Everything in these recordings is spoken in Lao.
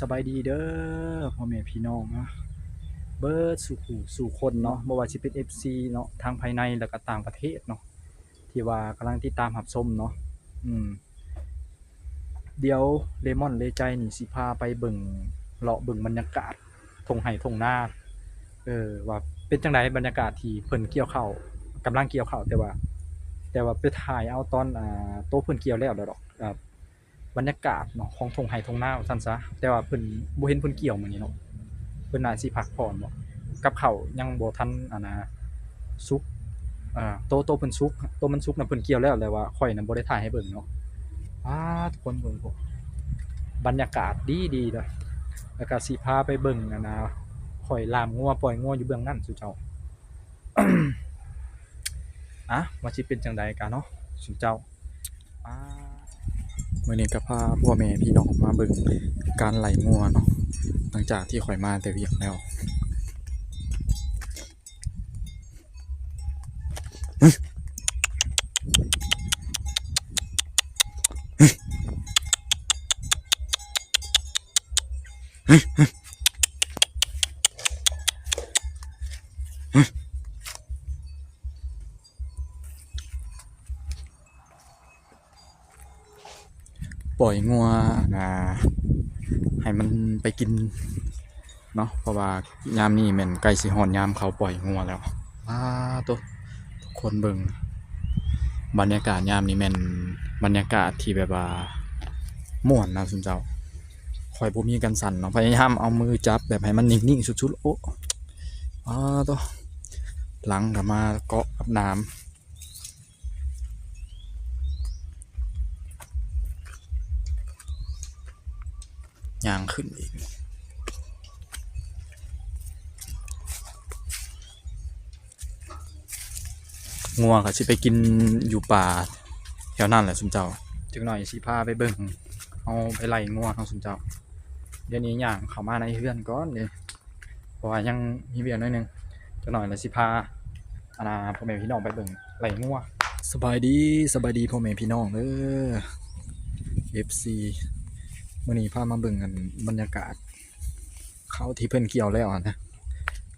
ສະບາຍດີເດີພໍ່ແມ່ພີ່ນ້ອງເນາະ ເບິດສູ່ຜູ້ສູ່ຄົນເນາະ ບໍ່ວ່າຊິເປັນເອັຟຊີເນາະ ທັງພາຍໃນ ແລ້ວກໍຕ່າງປະເທດເນາະ ທີ່ວ່າກຳລັງຕິດຕາມຮັບຊົມເນາະ. ອືມ ດຽວເລມອນເລໃຈນີ້ຊິພາໄປເບິ່ງ ເລາະເບິ່ງບັນຍາກາດທົ່ງໄຮ່ທົ່ງນາ ເອີ ວ່າເປັນຈັ່ງໃດບັນຍາກາດທີ່ເພິ່ນກ່ຽວເຂົ້າ ກຳລັງກ່ຽວເຂົ້າ ແຕ່ວ່າ ແຕ່ວ່າໄປຖ່າຍເອົາຕອນ ອ່າ ໂຕເພິ່ນກ່ຽວແລ້ວແລ້ວດອກ ອ່າ ບັນຍາກາດເນາະ ຂອງທົ່ງໄຮ່ທົ່ງນາວ່າຊັ້ນຊະ ແຕ່ວ່າເພິ່ນ ບໍ່ເຫັນເພິ່ນກ່ຽວມື້ນີ້ເນາະ ເພິ່ນໜ້າຊິພັກຜ່ອນເນາະ ກັບເຂົ້າຍັງບໍ່ທັນ ອັນນ່າ ສຸກ ເອີ ໂຕ ໂຕເພິ່ນສຸກ ໂຕມັນສຸກນະເພິ່ນກ່ຽວແລ້ວ ແຕ່ວ່າຂ້ອຍນະບໍ່ໄດ້ຖ່າຍໃຫ້ເບິ່ງເນາະ. ປາດ ທຸກຄົນເບິ່ງພຸ້ນ ບັນຍາກາດດີໆເດີ ແລ້ວກະຊິພາໄປເບິ່ງ ອັນນ່າ ຂ້ອຍລ່າມງົວ ປ່ອຍງົວຢູ່ເບື້ອງນັ້ນສູ່ເຈົ້າ. ອາ ວ່າຊິເປັນຈັ່ງໃດກະເນາະຊຸມເຈົ້າ. ອາ ມື້ນີ້ກະພາພໍ່ແມ່ພີ່ນ້ອງມາເບິ່ງການໄລ່ງົວເນາະ ຫຼັງຈາກທີ່ຂ້ອຍມາແຕ່ວຽກແລ້ວ. ປ່ອຍງົວ ອັນນ່າ ໃຫ້ມັນໄປກິນເນາະ ເພາະວ່າຍາມນີ້ແມ່ນໃກ້ຊິຮອດຍາມເຂົາປ່ອຍງົວແລ້ວ. ປາດໂທ້ ທຸກຄົນເບິ່ງ ບັນຍາກາດຍາມນີ້ແມ່ນບັນຍາກາດທີ່ແບບວ່າມ່ວນນະຊຸມເຈົ້າ. ຂ້ອຍບໍ່ມີກັນສັ່ນເນາະ ພະຍາຍາມເອົາມືຈັບແບບໃຫ້ມັນນິ່ງໆສຸດໆ. ໂອ້ ປາດໂທ້ ຫຼັງກໍມາເກາະກັບນ້ຳ. ຍ່າງຂຶ້ນອີກ ງົວກໍຊິໄປກິນຢູ່ປ່າແຖວນັ້ນແຫຼະຊຸມເຈົ້າ. ຈັກໜ້ອຍຊິພາໄປເບິ່ງ ເຮົາໄປໄລ່ງົວເຮົາຊຸມເຈົ້າ. ດຽວນີ້ຍ່າງເຂົ້າມາໃນເຮືອນກ່ອນເດ້ ເພາະວ່າຍັງມີວຽກໜ້ອຍໜຶ່ງ ຈັກໜ້ອຍລະຊິພາ ອັນນ່າ ພໍ່ແມ່ພີ່ນ້ອງໄປເບິ່ງໄລ່ງົວ. ສະບາຍດີ ສະບາຍດີພໍ່ແມ່ພີ່ນ້ອງເດີ ເອັຟຊີ ມື້ນີ້ພາມາເບິ່ງ ອັນ ບັນຍາກາດເຂົ້າທີ່ເພິ່ນກ່ຽວແລ້ວຫັ້ນນະ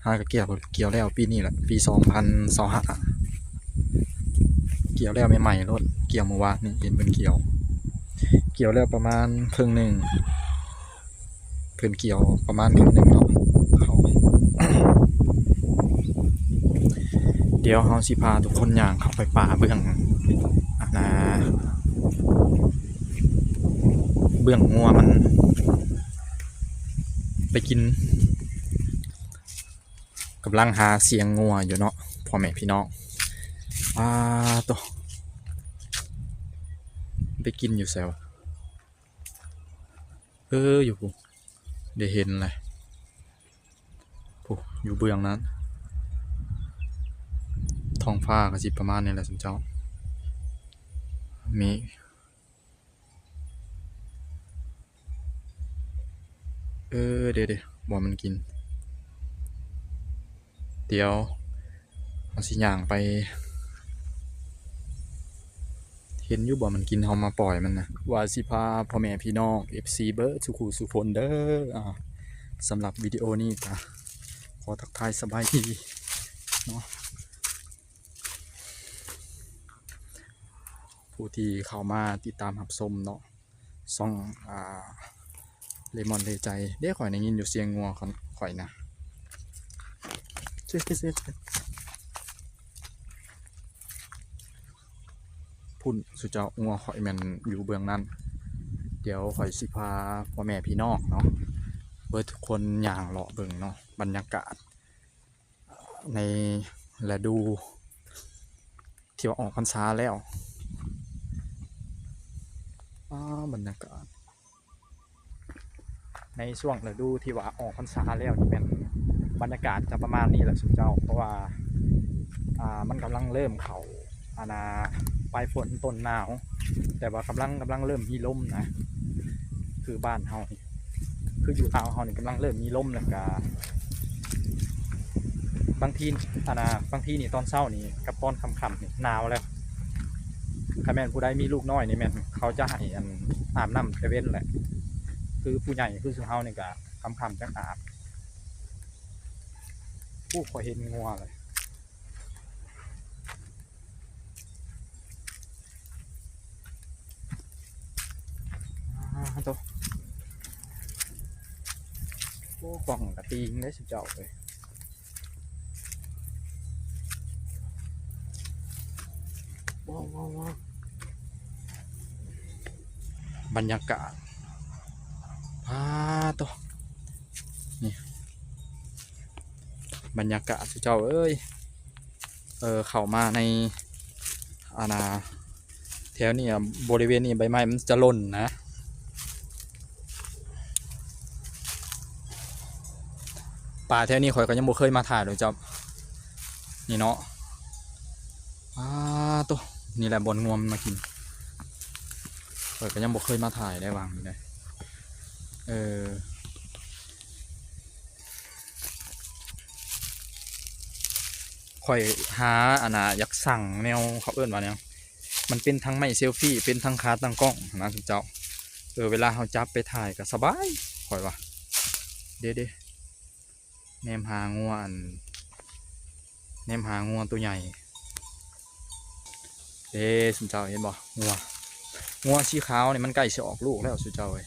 ຫາກໍກ່ຽວ ກ່ຽວແລ້ວປີນີ້ແຫຼະ ປີສອງພັນຊາວຫ້າ ກ່ຽວແລ້ວໃໝ່ໆໂລດ ກ່ຽວມື້ວານນີ້ ເຫັນເພິ່ນກ່ຽວ ກ່ຽວແລ້ວປະມານເຄິ່ງໜຶ່ງ. ເພິ່ນກ່ຽວປະມານເຄິ່ງໜຶ່ງເນາະ ເຂົ້າ ດຽວເຮົາຊິພາທຸກຄົນຍ່າງເຂົ້າໄປປ່າເບື້ອງ ອັນນ່າ ເບື້ອງງົວມັນໄປກິນ ກຳລັງຫາສຽງງົວຢູ່ເນາະ ພໍ່ແມ່ພີ່ນ້ອງ. ປາດໂທ້ ໄປກິນຢູ່ໃສວະ? ເອີ ຢູ່ພຸ້ນ ໄດ້ເຫັນແຫຼະ ພຸ້ນ ຢູ່ເບື້ອງນັ້ນ. ທ້ອງຟ້າກໍຊິປະມານນີ້ແຫຼະຊຸມເຈົ້າ ມີ ເອີ ເດ ເດ ບ່ອນມັນກິນ ດຽວເຮົາຊິຍ່າງໄປ ເຫັນຢູ່ບໍ່ມັນກິນ ເຮົາມາປ່ອຍມັນນະ. ວ່າຊິພາພໍ່ແມ່ພີ່ນ້ອງເອັຟຊີເບິດສູ່ຄູ່ສູ່ຄົນເດີ ອາ ສຳລັບວິດີໂອນີ້ກະຂໍທັກທາຍສະບາຍດີເນາະ ຜູ້ທີ່ເຂົ້າມາຕິດຕາມຮັບຊົມເນາະ ຊ່ອງ ອ່າ ເລມອນເລໃຈເດ້. ຂ້ອຍໄດ້ຍິນຢູ່ສຽງງົວຂອງຂ້ອຍນະ ພຸ້ນຊຸເຈົ້າ ງົວຂ້ອຍແມ່ນຢູ່ເບື້ອງນັ້ນ. ດຽວຂ້ອຍຊິພາພໍ່ແມ່ພີ່ນ້ອງເນາະ ເບິດທຸກຄົນຍ່າງເລາະເບິ່ງເນາະ ບັນຍາກາດ ໃນລະດູທີ່ວ່າອອກພັນສາແລ້ວ. ອ້າ ບັນຍາກາດໃນຊ່ວງລະດູທີ່ວ່າອອກພັນສາແລ້ວນີ້ແມ່ນບັນຍາກາດຈະປະມານນີ້ແຫຼະຊຸມເຈົ້າ ເພາະວ່າ ອ່າ ມັນກຳລັງເລີ່ມເຂົ້າ ອັນນ່າ ປາຍຝົນຕົ້ນໜາວ ແຕ່ວ່າກຳລັງ ກຳລັງເລີ່ມມີລົມນະ ຄືບ້ານເຮົານີ້ ຄືຢູ່ລາວເຮົານີ້ກຳລັງເລີ່ມມີລົມ ແລ້ວກະບາງທີ ອັນນ່າ ບາງທີນີ້ຕອນເຊົ້ານີ້ກັບຕອນຄ່ຳໆນີ້ໜາວແລ້ວ. ຄັນແມ່ນຜູ້ໃດມີລູກນ້ອຍນີ້ແມ່ນເຂົາຈະໃຫ້ ອັນ ອາບນ້ຳແຕ່ເວັນແຫຼະ ຄືຜູ້ໃຫຍ່ຄືຊຸມເຮົານີ້ກະຄ່ຳໆຈັກອາບ. ໂອ້ ຂ້ອຍເຫັນງົວເລີຍ. ອາໂຕ ໂອ້ ກ້ອງກະຕີງເດ້ຊຸມເຈົ້າເອີຍ. ວ້າວໆໆ ບັນຍາກາດ ປາໂຕ ນີ້ ບັນຍາກາດຊຸມເຈົ້າເອີຍ. ເອີ ເຂົ້າມາໃນ ອັນນ່າ ແຖວນີ້ ບໍລິເວນນີ້ໃບໄມ້ມັນຈະຫຼົ່ນນະ. ປ່າແຖວນີ້ຂ້ອຍກໍຍັງບໍ່ເຄີຍມາຖ່າຍດອກເຈົ້າ ນີ້ເນາະ. ປາໂຕ ນີ້ແຫຼະບ່ອນງົວມັນມາກິນ. ຂ້ອຍກໍຍັງບໍ່ເຄີຍມາຖ່າຍໄດ້ຫວ່າງນີ້ເດ້. ເອີ ຂ້ອຍຫາ ອັນນ່າ ຢາກສັ່ງແນວ ເຂົາເອີ້ນວ່າຫຍັງ ມັນເປັນທັງໄມ້ເຊວຟີ ເປັນທັງຂາຕັ້ງກ້ອງນະຊຸມເຈົ້າ. ເອີ ເວລາເຮົາຈັບໄປຖ່າຍກໍສະບາຍ ຂ້ອຍວ່າ. ເດ້ໆ ແນມຫາງົວ ອັນ ແນມຫາງົວໂຕໃຫຍ່. ເດ້ ຊຸມເຈົ້າເຫັນບໍ່? ງົວ ງົວສີຂາວນີ້ມັນໃກ້ຊິອອກລູກແລ້ວຊຸມເຈົ້າເອີຍ.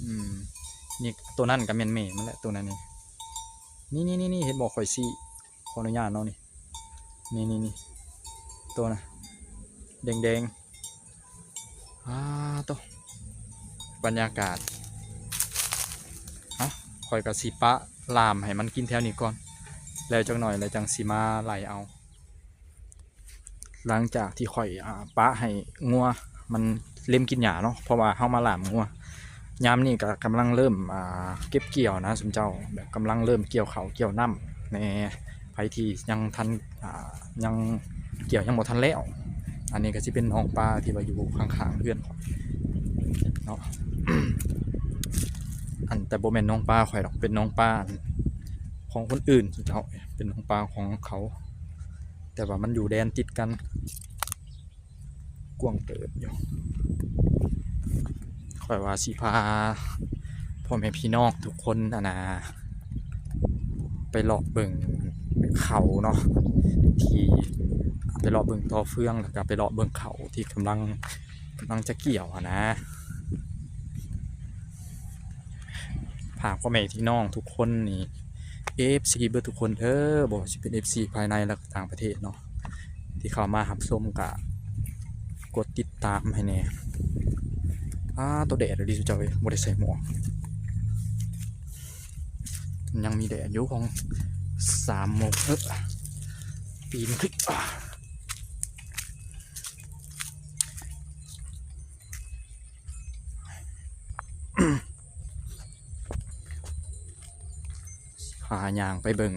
ອືມ ນີ້ ໂຕນັ້ນກໍແມ່ນແມ່ມັນແຫຼະ ໂຕນັ້ນນີ້. ນີ້ໆໆ ເຫັນບໍ່? ຂ້ອຍຊີ້ ຂໍອະນຸຍາດເນາະ ນີ້ ນີ້ໆໆ ໂຕນະ ແດງໆ. ອາໂຕ ບັນຍາກາດ. ເອົ້າ ຂ້ອຍກໍຊິປະລ່າມໃຫ້ມັນກິນແຖວນີ້ກ່ອນ ແລ້ວຈັກໜ່ອຍແລ້ວຈັ່ງຊິມາໄລ່ເອົາ. ຫຼັງຈາກທີ່ຂ້ອຍ ອາ ປະໃຫ້ງົວມັນເລັມກິນຫຍ້າເນາະ ເພາະວ່າເຮົາມາລ່າມງົວ ຍາມນີ້ກໍກຳລັງເລີ່ມ ອາ ເກັບກ່ຽວນະຊຸມເຈົ້າ ແບບກຳລັງເລີ່ມກ່ຽວເຂົ້າກ່ຽວນ້ຳແດ່. ໃຜທີ່ຍັງທັນ ອາ ຍັງກ່ຽວຍັງບໍ່ທັນແລ້ວ ອັນນີ້ກໍຊິເປັນໜອງປາທີ່ວ່າຢູ່ຂ້າງໆເຮືອນຂ້ອຍເນາະ. ອັນ ແຕ່ບໍ່ແມ່ນໜອງປາຂ້ອຍດອກ ເປັນໜອງປາຂອງຄົນອື່ນເຈົ້າ ເປັນໜອງປາຂອງເຂົາ ແຕ່ວ່າມັນຢູ່ແດນຕິດກັນ ກວ້າງເຕີບຢູ່. ຂ້ອຍວ່າຊິພາພໍ່ແມ່ພີ່ນ້ອງທຸກຄົນ ອັນນ່າ ໄປເລາະເບິ່ງເຂົາເນາະ ທີ່ ໄປເລາະເບິ່ງຕໍ່ເຟືອງ ແລ້ວກໍໄປເລາະເບິ່ງເຂົາທີ່ກຳລັງ ກຳລັງຈະກ່ຽວຫັ້ນນະ. ຝາກພໍ່ແມ່ພີ່ນ້ອງທຸກຄົນນີ້ ເອັຟຊີ ເບິດທຸກຄົນເດີ ບໍ່ວ່າຊິເປັນ ເອັຟຊີ ພາຍໃນ ແລະ ຕ່າງປະເທດເນາະ ທີ່ເຂົ້າມາຮັບຊົມ ກະກົດຕິດຕາມໃຫ້ແດ່. ອາໂຕ ແດດອີ່ຫຼີຊຸມເຈົ້າເອີຍ ບໍ່ໄດ້ໃສ່ໝວກ ຍັງມີແດດຢູ່ ຂອງສາມໂມງ ເອີ ປີນຂຶ້ນ ພາຍ່າງໄປເບິ່ງ.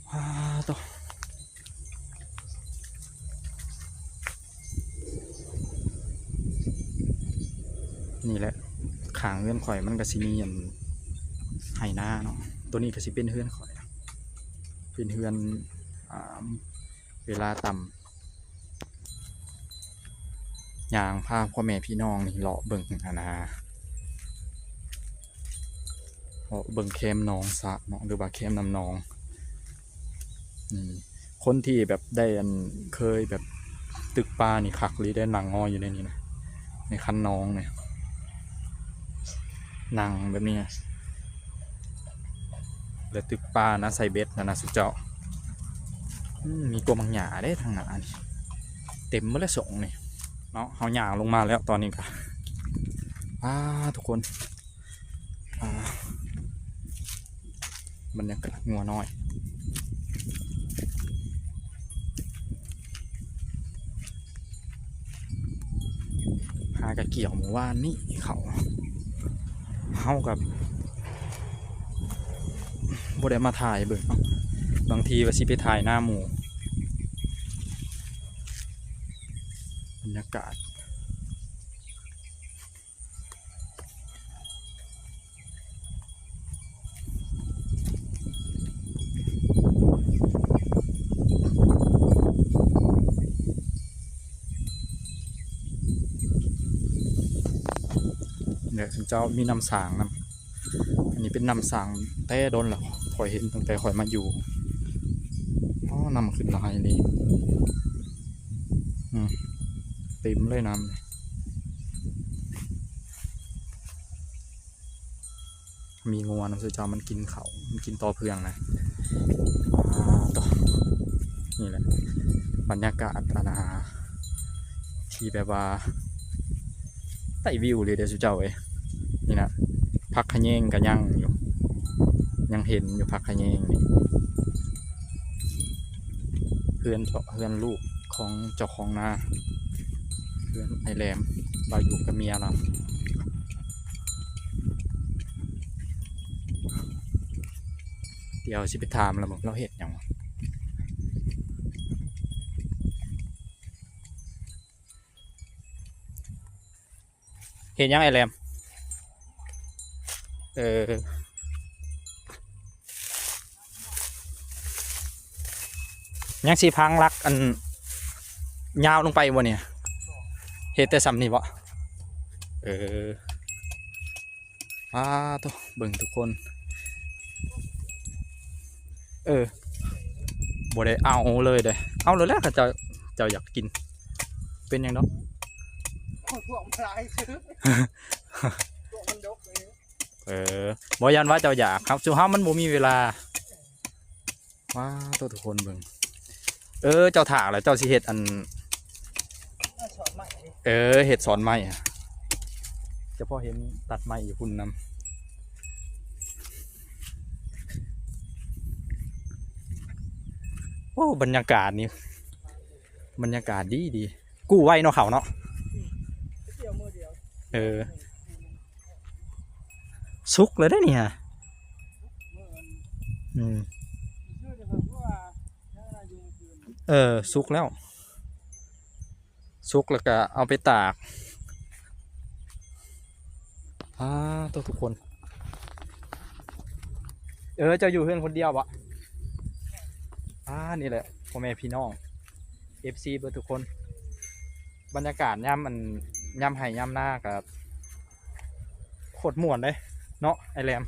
ວ້າໂຕ ນີ້ແຫຼະ ຂ້າງເຮືອນຂ້ອຍມັນກໍຊິມີອັນໄຮ່ນາເນາະ. ໂຕນີ້ກໍຊິເປັນເຮືອນຂ້ອຍ ເປັນເຮືອນ ອາ ເວລາຕ່ຳ ຍ່າງພາພໍ່ແມ່ພີ່ນ້ອງນີ້ເລາະເບິ່ງຫັ້ນນະ ເລາະເບິ່ງແຄມໜອງສະເນາະ ຫຼືວ່າແຄມນ້ຳໜອງ. ນີ້ ຄົນທີ່ແບບໄດ້ອັນ ເຄີຍແບບຕຶກປານີ້ຄັກອີ່ຫຼີເດ້ ນັ່ງງອຍຢູ່ໃນນີ້ນະ ໃນຄັນໜອງນີ້ ນັ່ງແບບນີ້ນະ ແລ້ວຕຶກປານະ ໃສ່ເບັດຫັ້ນນະຊຸມເຈົ້າ. ອືມ ມີກົກໝາກຫຍ້າເດ້ທາງໜ້ານີ້ ເຕັມໝົດແລ້ວ ສົງນີ້ເນາະ. ເຮົາຍ່າງລົງມາແລ້ວຕອນນີ້ກະ ອາ ທຸກຄົນ ອາ ບັນຍາກາດງົວນ້ອຍ. ຫາກະກ່ຽວມື້ວານນີ້ເຂົ້າ ເຮົາກະບໍ່ໄດ້ມາຖ່າຍເບິ່ງເນາະ ບາງທີວ່າຊິໄປຖ່າຍນາໝູ່. ບັນຍາກາດ ເຈົ້າ ມີນ້ຳສ້າງນຳ. ອັນນີ້ເປັນນ້ຳສ້າງແຕ່ດົນແລ້ວ ຂ້ອຍເຫັນຕັ້ງແຕ່ຂ້ອຍມາຢູ່. ອໍ ນ້ຳຂຶ້ນຫຼາຍນີ້ ອືມ ເຕັມເລີຍນ້ຳ. ມີງົວນຳ ເຈົ້າ ມັນກິນເຂົ້າ ມັນກິນຕໍເພື່ອງນະ. ອາ ໂຕ ນີ້ແຫຼະ ບັນຍາກາດ ອັນນາ ທີ່ແບບວ່າ ໄດ້ວິວເລີຍເດ້ ເຈົ້າເອີຍ. ນີ້ນະ ຜັກຂະແຍງກໍຍັງຢູ່ ຍັງເຫັນຢູ່ ຜັກຂະແຍງນີ້. ເຮືອນເຈາະ ເຮືອນລູກຂອງເຈົ້າຂອງນາ ເຮືອນອ້າຍແຫຼມ ລາວຢູ່ກັບເມຍລາວ. ດຽວຊິໄປຖາມລາວເບິ່ງ ລາວເຮັດຫຍັງວະ? ເຮັດຫຍັງອ້າຍແຫຼມ? ເອີ ຍັງຊິພັງຫຼັກອັນຍາວລົງໄປບໍ່ນີ້? ເຮັດແຕ່ສ່ຳນີ້ບໍ່? ເອີ ອາໂຕ ເບິ່ງທຸກຄົນ ເອີ ບໍ່ໄດ້ເອົາເລີຍເດ້ ເອົາໂລດແຫຼະ ຄັນເຈົ້າ ເຈົ້າຢາກກິນ ເປັນຫຍັງດອກ ພວກມັນຫຼາຍຊື່ ພວກມັນດົກເລີຍ. ເອີ ບໍ່ ຢ້ານວ່າເຈົ້າຢາກ ເຮົາ ຊຸມເຮົາມັນບໍ່ມີເວລາ. ວ້າໂຕ ທຸກຄົນເບິ່ງ ເອີ ເຈົ້າຖ້າແລ້ວເຈົ້າຊິເຮັດອັນ ເອີ ເຮັດສອນໄມ້ ຈະພໍເຫັນຕັດໄມ້ຢູ່ພຸ້ນນຳ. ໂອ້ ບັນຍາກາດນີ້ ບັນຍາກາດດີໆ ກູ້ໄວເນາະເຂົາເນາະ. ເອີ ສຸກແລ້ວເດ້ນີ້ຫະ ອືມ ເອີ ສຸກແລ້ວ ສຸກແລ້ວກະເອົາໄປຕາກ. ອາໂຕ ທຸກຄົນ ເອີ ເຈົ້າຢູ່ເຮືອນຄົນດຽວບໍ? ອາ ນີ້ແຫຼະ ພໍ່ແມ່ພີ່ນ້ອງ ເອັຟຊີ ເບິດທຸກຄົນ ບັນຍາກາດຍາມ ອັນ ຍາມໄຮ່ຍາມນາກະໂຄດມ່ວນເດ້ເນາະ ອ້າຍແຫຼມ.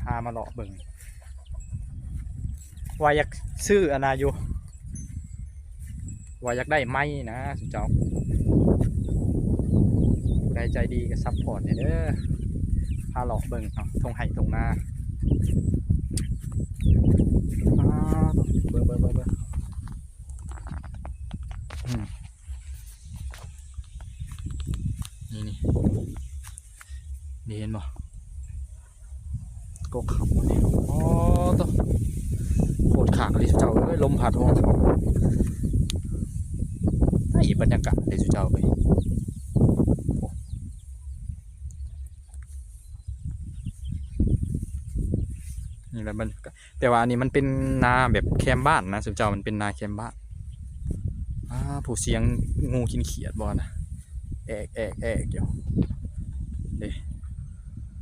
ພາມາເລາະເບິ່ງ ວ່າຢາກຊື້ອັນນາຢູ່ ວ່າຢາກໄດ້ໄມ້ນະຊຸມເຈົ້າ ຜູ້ໃດໃຈດີກໍຊັບພອດແດ່ເດີ ພາເລາະເບິ່ງເນາະ ທົ່ງໄຮ່ທົ່ງນາ. ອາໂຕ ເບິ່ງໆໆໆ ອືມ ນີ້ໆ ນີ້ເຫັນບໍ່? ກໍຂັບນີ້ ອໍ ໂຕ ໂຄດຄັກອີ່ຫຼີເຈົ້າເອີຍ ລົມພັດໂຮມ ໄດ້ບັນຍາກາດເດ້ເຈົ້າເອີຍ. ນີ້ແຫຼະບັນຍາກາດ ແຕ່ວ່າອັນນີ້ມັນເປັນນາແບບແຄມບ້ານນະ ຊຸມເຈົ້າ ມັນເປັນນາແຄມບ້ານ. ອາ ຜູ້ສຽງງູກິນຂຽດບໍ່ນະ ແອກໆໆຢູ່ເດ້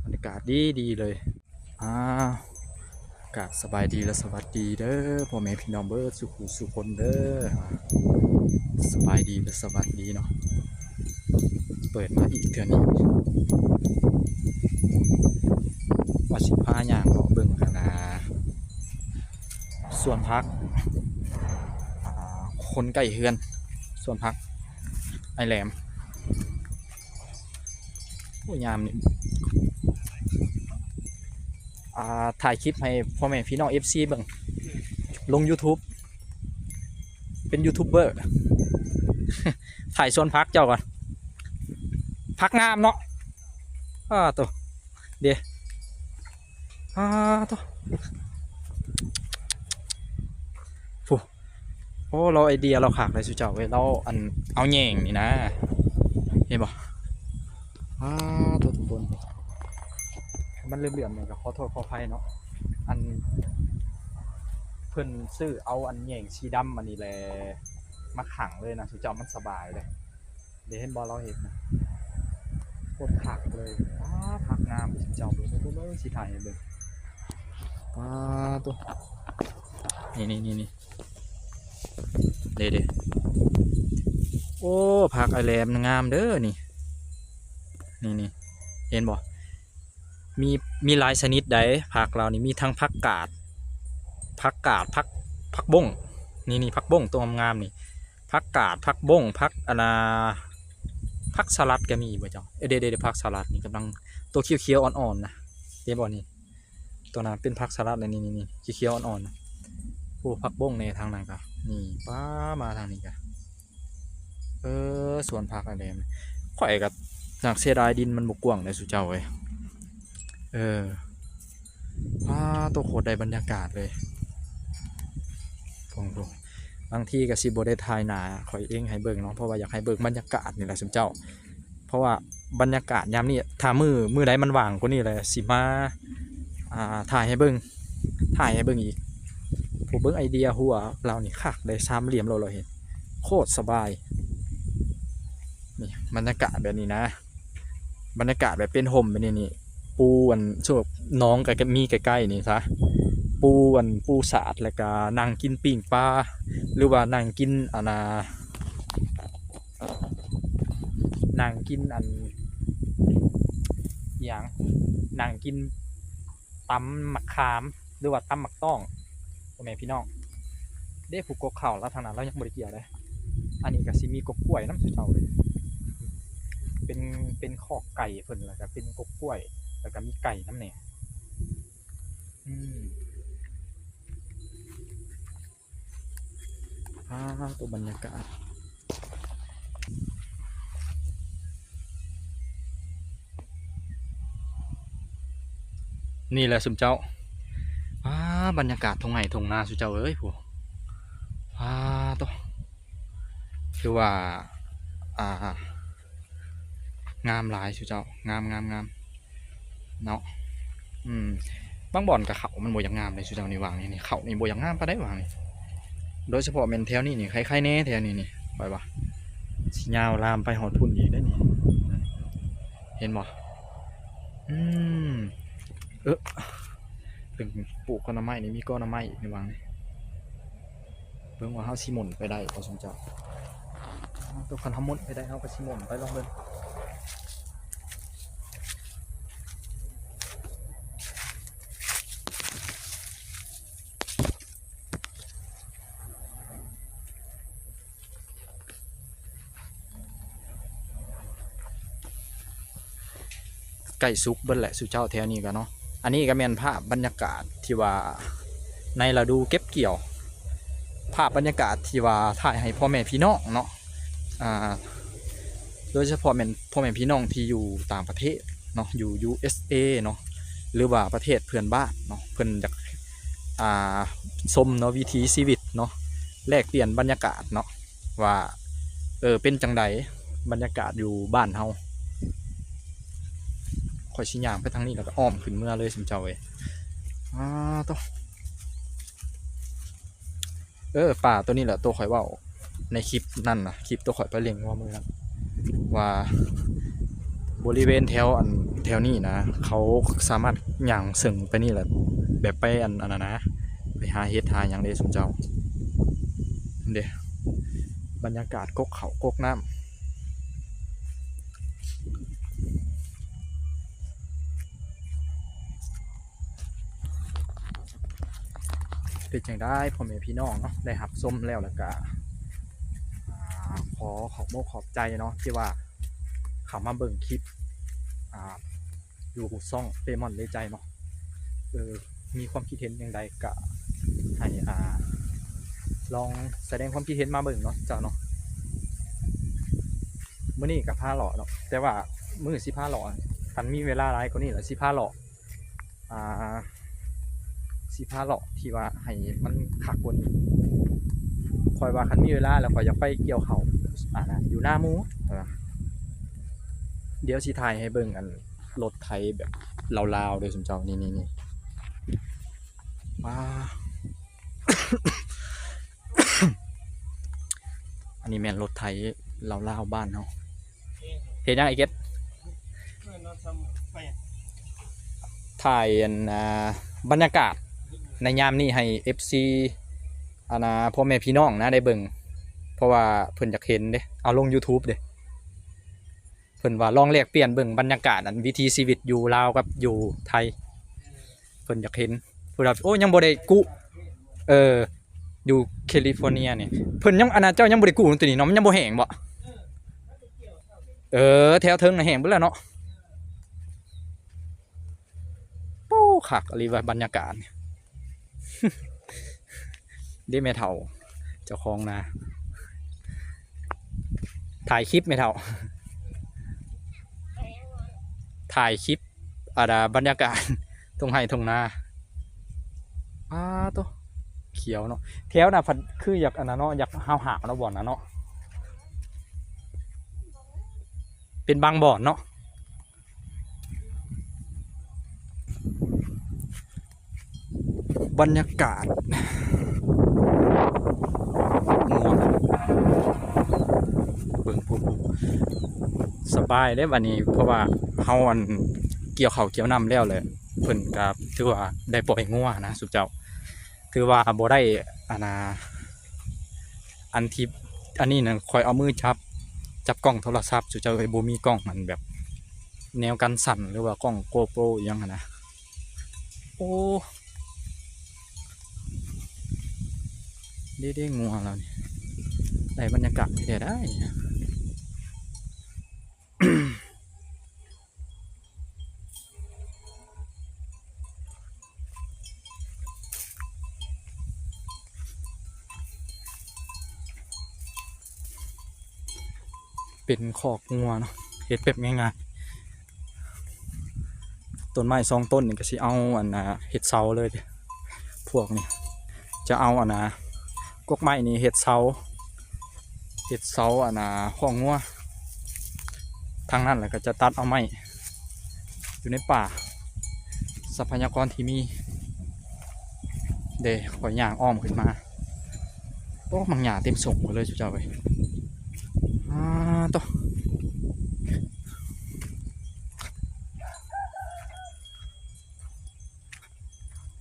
ບັນຍາກາດດີໆເລີຍ. ອາ ກາບສະບາຍດີ ແລະ ສະຫວັດດີເດີ ພໍ່ແມ່ພີ່ນ້ອງເບິດສູ່ຜູ້ສູ່ຄົນເດີ ສະບາຍດີ ແລະ ສະຫວັດດີເນາະ. ເປີດມາອີກເທື່ອນີ້ ວ່າຊິພາຍ່າງເລາະເບິ່ງຫັ້ນນາ ສວນຜັກ ອາ ຄົນໃກ້ເຮືອນ ສວນຜັກອ້າຍແຫຼມ. ໂອ້ ຍາມນີ້ ອ່າ ຖ່າຍຄລິບໃຫ້ພໍ່ແມ່ພີ່ນ້ອງເອັຟຊີເບິ່ງ ລົງຢູທູບ ເປັນຢູທູບເບີ ຖ່າຍສວນຜັກເຈົ້າກ່ອນ ຜັກງາມເນາະ. ອ້າໂຕ ເດ້ ອ້າໂຕ ຜູ້ ໂອ້ ລາວໄອເດຍລາວຄັກເລີຍຊຸມເຈົ້າເອີຍ ລາວ ອັນ ເອົາແຍງນີ້ນະ ເຫັນບໍ່? ອ້າໂຕ ທຸກຄົນ ມັນເຫຼື້ອມໆນີ້ກໍຂໍໂທດຂໍອະໄພເນາະ ອັນ ເພິ່ນຊື້ເອົາອັນແຍງສີດຳອັນນີ້ແຫຼະ ມາຂັງເລີຍນະຊຸມເຈົ້າ ມັນສະບາຍເລີຍ. ເດ້ ເຫັນບໍ່ ລາວເຮັດນະ ໂຄດຄັກເລີຍ. ອ້າ ຜັກງາມເຈົ້າ ເບິ່ງ ເບິ່ງ ເບິ່ງ ຊິຖ່າຍໃຫ້ເບິ່ງ. ອ້າ ໂຕ ນີ້ໆໆ ເດ້ໆ ໂອ້ ຜັກອ້າຍແຫຼມງາມເດີນີ້ ນີ້ໆ ເຫັນບໍ່? ມີ ມີຫຼາຍຊະນິດໃດ໋ ຜັກລາວນີ້ ມີທັງຜັກກາດ ຜັກກາດ ຜັກ ຜັກບົ້ງ ນີ້ໆ ຜັກບົ້ງໂຕງາມໆນີ້ ຜັກກາດ ຜັກບົ້ງ ຜັກ ອັນນ່າ ຜັກສະຫຼັດກໍມີບໍ່ເຈົ້າ? ເອີ ເດໆໆ ຜັກສະຫຼັດນີ້ກຳລັງ ໂຕຂຽວໆ ອ່ອນໆ ນະ ເຫັນບໍ່ນີ້? ຕົວນັ້ນເປັນຜັກສະຫຼັດ ນີ້ໆໆ ຂຽວໆ ອ່ອນໆ ນະ. ໂອ້ ຜັກບົ້ງແດ່ທາງນັ້ນກະ ນີ້ ປ້າ ມາທາງນີ້ກະ ເອີ ສວນຜັກອັນແດງ ຂ້ອຍກະໜ້າເສຍດາຍ ດິນມັນບໍ່ກວ້າງເດ້ ຊຸມເຈົ້າເອີຍ. ເອີ ປ້າໂຕ ໂຄດໄດ້ບັນຍາກາດເລີຍ ຟັງດູ. ບາງທີກະຊິບໍ່ໄດ້ຖ່າຍໜ້າຂ້ອຍເອງໃຫ້ເບິ່ງເນາະ ເພາະວ່າຢາກໃຫ້ເບິ່ງບັນຍາກາດນີ້ແຫຼະ ຊຸມເຈົ້າ. ເພາະວ່າບັນຍາກາດຍາມນີ້ ຖ້າມື້ ມື້ໃດມັນວ່າງກວ່ານີ້ແຫຼະ ຊິມາ ອ່າ ຖ່າຍໃຫ້ເບິ່ງ ຖ່າຍໃຫ້ເບິ່ງອີກ. ຜູ້ເບິ່ງໄອເດຍຮົ້ວລາວນີ້ຄັກເດ້ ສາມຫຼ່ຽມໂລດ ເຮົາເຮັດໂຄດສະບາຍ. ນີ້ບັນຍາກາດແບບນີ້ນະ ບັນຍາກາດແບບເປັນຮົ່ມແບບນີ້ນີ້ ປູອັນ ສົມມຸດໜອງກະມີໃກ້ໆ ນີ້ຊະ ປູອັນ ປູສາດ ແລ້ວກະນັ່ງກິນປີ້ງປາ ຫຼືວ່ານັ່ງກິນ ອັນນ່າ ນັ່ງກິນອັນ ອີ່ຫຍັງ ນັ່ງກິນຕຳໝາກຂາມ ຫຼືວ່າຕຳໝາກຕ້ອງ ພໍ່ແມ່ພີ່ນ້ອງ. ເດ້ ຜູ້ກົກເຂົ້າລາວທາງນັ້ນ ລາວຍັງບໍ່ໄດ້ກ່ຽວເດ້. ອັນນີ້ກະຊິມີກົກກ້ວຍນຳ ເຈົ້າເອີຍ ເປັນ ເປັນຄອກໄກ່ເພິ່ນ ແລ້ວກະເປັນກົກກ້ວຍ ແລ້ວກະມີໄກ່ນຳແດ່. ອືມ ອ່າ ໂຕບັນຍາກາດ ນີ້ແຫຼະຊຸມເຈົ້າ. ອ່າ ບັນຍາກາດທົ່ງໄຮ່ທົ່ງນາ ຊຸມເຈົ້າເອີຍ ຜູ້ ອ່າ ໂຕ ຖືວ່າ ອ່າ ງາມຫຼາຍຊຸມເຈົ້າ ງາມໆໆ ເນາະ. ອືມ ບາງບ່ອນກະເຂົ້າມັນບໍ່ຢາກງາມເດ້ຊຸມເຈົ້າ ນີ້ວ່າງນີ້ ເຂົ້ານີ້ບໍ່ຢາກງາມປານໃດວ່າງນີ້. ໂດຍສະເພາະແມ່ນແຖວນີ້ນີ້ ໄຄໆ ແດ່ແຖວນີ້ນີ້ ຂ້ອຍວ່າຊິຍາວລາມໄປຮອດພຸ້ນອີກເດ້ນີ້ ເຫັນບໍ່? ອືມ ເອີ ເພິ່ນປູກໜໍ່ໄມ້ນີ້ ມີກໍໜໍ່ໄມ້ນີ້ວ່າງນີ້. ເບິ່ງວ່າເຮົາຊິໝຸນໄປໄດ້ບໍ່ ຊຸມເຈົ້າ. ເອີ ຄັນເຮົາໝຸນໄປໄດ້ ເຮົາກະຊິໝຸນໄປລອງເບິ່ງ. ໃກ້ສຸກເບິດແຫຼະ ຊຸມເຈົ້າ ແຖວນີ້ກະເນາະ. ອັນນີ້ກະແມ່ນພາບບັນຍາກາດທີ່ວ່າໃນລະດູເກັບກ່ຽວ ພາບບັນຍາກາດທີ່ວ່າຖ່າຍໃຫ້ພໍ່ແມ່ພີ່ນ້ອງເນາະ ອ່າ ໂດຍສະເພາະແມ່ນພໍ່ແມ່ພີ່ນ້ອງທີ່ຢູ່ຕ່າງປະເທດເນາະ ຢູ່ ຢູເອັສເອ ເນາະ ຫຼືວ່າປະເທດເພື່ອນບ້ານເນາະ ເພິ່ນຢາກ ອ່າ ຊົມເນາະ ວິຖີຊີວິດເນາະ ແລກປ່ຽນບັນຍາກາດເນາະ ວ່າ ເອີ ເປັນຈັ່ງໃດບັນຍາກາດຢູ່ບ້ານເຮົາ. ຂ້ອຍຊິຍ່າງໄປທາງນີ້ ແລ້ວກະອ້ອມຂຶ້ນເມືອເລີຍ ຊຸມເຈົ້າເອີຍ. ອ້າໂຕ ເອີ ປ່າໂຕນີ້ແຫຼະ ໂຕຂ້ອຍເວົ້າໃນຄລິບນັ້ນນະ ຄລິບໂຕຂ້ອຍໄປເລັ່ງເວົ້າມື້ນັ້ນ ວ່າບໍລິເວນແຖວ ອັນ ແຖວນີ້ນະ ເຂົາສາມາດຍ່າງເຊິ່ງໄປນີ້ແຫຼະ ແບບໄປ ອັນ ອັນນັ້ນນະ ໄປຫາເຫັດຫາຫຍັງເດ້ ຊຸມເຈົ້າ. ເດ້ ບັນຍາກາດກົກເຂົ້າກົກນ້ຳ ເປັນຈັ່ງໃດພໍ່ແມ່ພີ່ນ້ອງເນາະ ໄດ້ຮັບຊົມແລ້ວ ແລ້ວກະ ອ່າ ຂໍຂອບອົກຂອບໃຈເນາະ ທີ່ວ່າເຂົ້າມາເບິ່ງຄລິບ ອ່າ ຢູ່ຊ່ອງເປມອນເລໃຈເນາະ. ເອີ ມີຄວາມຄິດເຫັນຈັ່ງໃດກະໃຫ້ ອ່າ ລອງສະແດງຄວາມຄິດເຫັນມາເບິ່ງເນາະ ເຈົ້າເນາະ. ມື້ນີ້ກະພາເລາະເນາະ ແຕ່ວ່າມື້ຊິພາເລາະ ຄັນມີເວລາຫຼາຍກວ່ານີ້ລະ ຊິພາເລາະ ອ່າ ຊິພາເລາະທີ່ວ່າໃຫ້ມັນຄັກກວ່ານີ້. ຂ້ອຍວ່າຄັນມີເວລາແລ້ວ ຂ້ອຍຢາກໄປກ່ຽວເຂົ້າ ອ່າ ຢູ່ນາໝູ່. ດຽວຊິຖ່າຍໃຫ້ເບິ່ງ ອັນ ລົດໄຖແບບລາວໆ ເດີ ຊຸມເຈົ້າ ນີ້ໆໆ ວ້າ ອັນນີ້ແມ່ນລົດໄຖລາວໆ ບ້ານເຮົາ. ເຮັດຫຍັງໄອ້ເກັດ? ຖ່າຍ ອັນ ອ່າ ບັນຍາກາດໃນຍາມນີ້ໃຫ້ເອັຟຊີ ອັນນ່າ ພໍ່ແມ່ພີ່ນ້ອງນະໄດ້ເບິ່ງ. ພາະວ່າເພິ່ນຢາກເຫັນເດ້ ເອົາລົງ YouTube ເດ້. ເພິ່ນວ່າລອງແລກປ່ຽນເບິ່ງບັນຍາກາດ ອັນ ວິຖີຊີວິດຢູ່ລາວກັບຢູ່ໄທ ເພິ່ນຢາກເຫັນ. ເພິ່ນວ່າ ໂອ້ ຍັງບໍ່ໄດ້ກູ້ ເອີ ຢູ່ແຄລິຟໍເນຍນີ້ ເພິ່ນຍັງ ອັນນະ ເຈົ້າຍັງບໍ່ໄດ້ກູ້ຕົວນີ້ເນາະ ມັນຍັງບໍ່ແຫ້ງບໍ? ເອີ ແຖວເທິງນະແຫ້ງເບິດແລ້ວເນາະ. ໂອ້ ຄັກອີ່ຫຼີວ່າບັນຍາກາດ ເດ້ແມ່ເຖົ້າເຈົ້າຂອງນາ ຖ່າຍຄລິບແມ່ເຖົ້າ ຖ່າຍຄລິບ ອັນນະ ບັນຍາກາດທົ່ງໄຮ່ທົ່ງນາ. ອ້າໂຕ ຂຽວເນາະ ແຖວນະພັດຄືຢາກອັນນະເນາະ ຢາກຫ້າວໆເນາະ ບ່ອນນະເນາະ ເປັນບາງບ່ອນເນາະ. ບັນຍາກາດ ເບິ່ງພຸ້ນ ສະບາຍເດ້ບັດນີ້ ເພາະວ່າເຮົາ ອັນ ກ່ຽວເຂົ້າກ່ຽວນ້ຳແລ້ວແຫຼະ ເພິ່ນກະຖືວ່າໄດ້ປ່ອຍງົວນະຊຸມເຈົ້າ ຖືວ່າບໍ່ໄດ້ ອັນນາ ອັນທີ່ ອັນນີ້ນະ ຂ້ອຍເອົາມືຈັບ ຈັບກ້ອງໂທລະສັບ ຊຸມເຈົ້າເອີຍ ບໍ່ມີກ້ອງ ອັນ ແບບ ແນວກັນສັ່ນ ຫຼືວ່າກ້ອງ GoPro ອີ່ຫຍັງຫັ້ນນະ. ໂອ້ ເດ້ໆ ງົວລາວນີ້ ໄດ້ບັນຍາກາດແທ້ໆ ໄດ້. ເປັນຄອກງົວເນາະ ເຮັດແບບງ່າຍໆ ຕົ້ນໄມ້ສອງຕົ້ນນີ້ກະຊິເອົາ ອັນນາ ເຮັດເສົາເລີຍ ພວກນີ້ຈະເອົາ ອັນນາ ກົກໄມ້ນີ້ເຮັດເສົາ ເຮັດເສົາ ອັນນາ ຄອກງົວ ທາງນັ້ນແລ້ວກະຈະຕັດເອົາໄມ້ຢູ່ໃນປ່າ ຊັບພະຍາກອນທີ່ມີເດ້. ຂ້ອຍຍ່າງອ້ອມຂຶ້ນມາ ໂອ້ ໝາກຫຍ້າເຕັມສົງເລີຍຊຸມເຈົ້າເອີຍ ອ້າໂຕ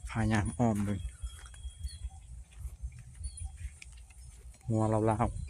ພາຍ່າງອ້ອມເບິ່ງ ງົວລາວໆ